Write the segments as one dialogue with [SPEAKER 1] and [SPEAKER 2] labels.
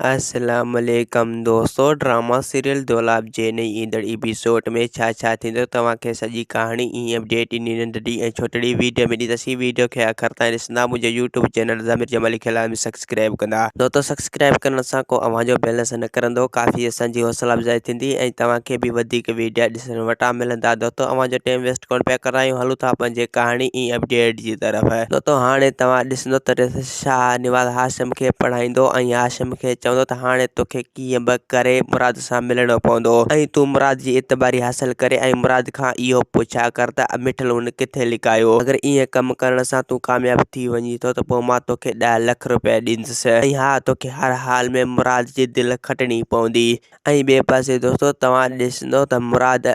[SPEAKER 1] اسلام عليڪم دوستو ڊراما سيريل دولاب جي نئين ايندڙ ايپيسوڊ ۾ ڇا ڇا ٿيندو توهان کي سڄي ڪهاڻي ۽ اپڊيٽ انهي ننڍڙي ۽ ڇوٽڙي ويڊيو ۾ ڏينداسين ويڊيو کي آخر تائين ڏسندا منهنجو يوٽيوب چينل ضمير جمالي کي لازمي سبسڪرائب ڪندا دوستو سبسڪرائب ڪرڻ سان ڪو اوهان جو بيلنس نه ڪرندو ڪافي اسان جي حوصلا افزائي ٿيندي ۽ توهان کي به وڌيڪ ويڊيا ڏسڻ وٽان ملندا دوستو اوهان جو ٽيم ويسٽ ڪونه پيا ڪرايون هلون ٿا پنهنجي ڪهاڻي ۽ اپڊيٽ جي طرف دوستو هاڻي توهان ڏسندو ته شاهه نواز هاشم کي پڙهائيندو ۽ هاشم کي چوندو ته هاڻي توکي ڪيئن به ڪري مراد سان ملڻو پوندو ۽ تون مراد جي اعتباري حاصل ڪري ۽ مراد کان اهو پڇا ڪر ته مٺل هن ڪٿي لڪايو اگر ائين ڪم ڪرڻ سان تون ڪامياب ٿي وڃين ٿو ته پوء مان توکي ڏهه لک روپيا ڏيندس ۽ ها توکي هر حال ۾ مراد جي دل کٽڻي پوندي. ۽ ٻئي پاسي دوستو توهان ڏسندو ته مراد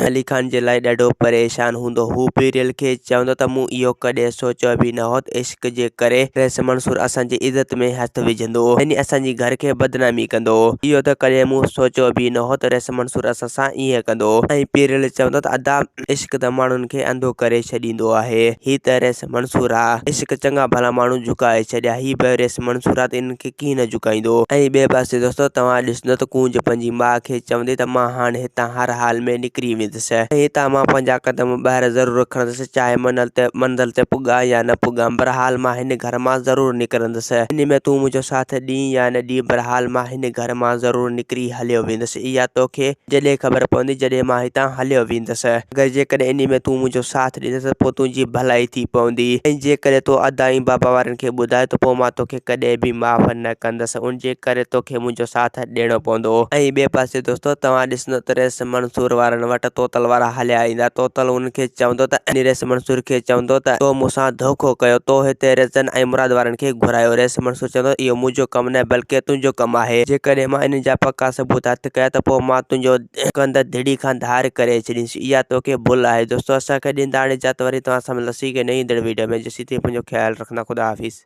[SPEAKER 1] علي خان جي لاء ڏاڍو پريشان هوندو هو پيرل کي چوندو ته مون اهو ڪڏهن سوچيو به نه هو ته عشق جي ڪري رئيس منصور اسان جي عزت ۾ هٿ وجهندو يعني اسان جي گهر کي بدنامي ڪندو اهو ته ڪڏهن مون سوچيو به نه هو ته رئيس منصور اسان سان ائين ڪندو ۽ پيرل چوندو ته ادا عشق ته ماڻهن کي انڌو ڪري ڇڏيندو آهي هي ته رئيس منصور آ عشق چڱا ڀلا ماڻهو جهڪائي ڇڏيا هي به رئيس منصور آ ته انهن کي ڪيئن نه جهڪائيندو. ۽ ٻئي پاسي دوستو توهان ڏسندو ته ڪونج پنهنجي ماء کي چوندي ته مان هاڻ هتان هر حال ۾ نڪري ويندس ۽ هتان مان پنهنجا قدم ٻاهر ضرور کڻندس چاهي منل تي منزل تي پڳان يا نه پڳان برحال مان هن گهر مان ضرور نڪرندس انهي ۾ تون منهنجو ساٿ ڏين يا نه ڏين برحال مان هن گهر مان ضرور نڪري هليو ويندس اها توکي جڏهن خبر پوندي جڏهن مان هتان هليو ويندس. اگر جيڪڏهن انهي ۾ تون منهنجو ساٿ ڏيندين ته پوء تنهنجي ڀلائي ٿي پوندي ۽ جيڪڏهن تو ادا ۽ بابا وارن کي ٻڌايو ته پوء مان توکي ڪڏهن به معاف نه ڪندس ان جي ڪري توکي منهنجو ساٿ ڏيڻو پوندو. ۽ ٻئي پاسي دوستو توهان ڏسندو ته رئيس منصور وارن وٽ طوطل وارا هليا ايندا. طوطل انهن کي چوندو ته رئيس منصور کي چوندو ته تو مون سان ڌوڪو ڪيو تو هتي ريزن ۽ مراد وارن کي گهرايو. رئيس منصور چوندو اهو منهنجو ڪم نه بلڪه تنهنجو ڪم آهي. جيڪڏهن مان انهن جا پڪا ثبوت هٿ ڪيا ته پوء مان تنهنجو ڪنڌ ڌڙي کان ڌار ڪري ڇڏيندس. اها توکي ڀل آهي. دوستو اسان کي ڏيندا هاڻي اجازت وري توهان سان ملنداسين هڪ نئين ايندڙ ويڊيو ۾ جيسين تائين پنهنجو خيال رکندا خدا حافظ.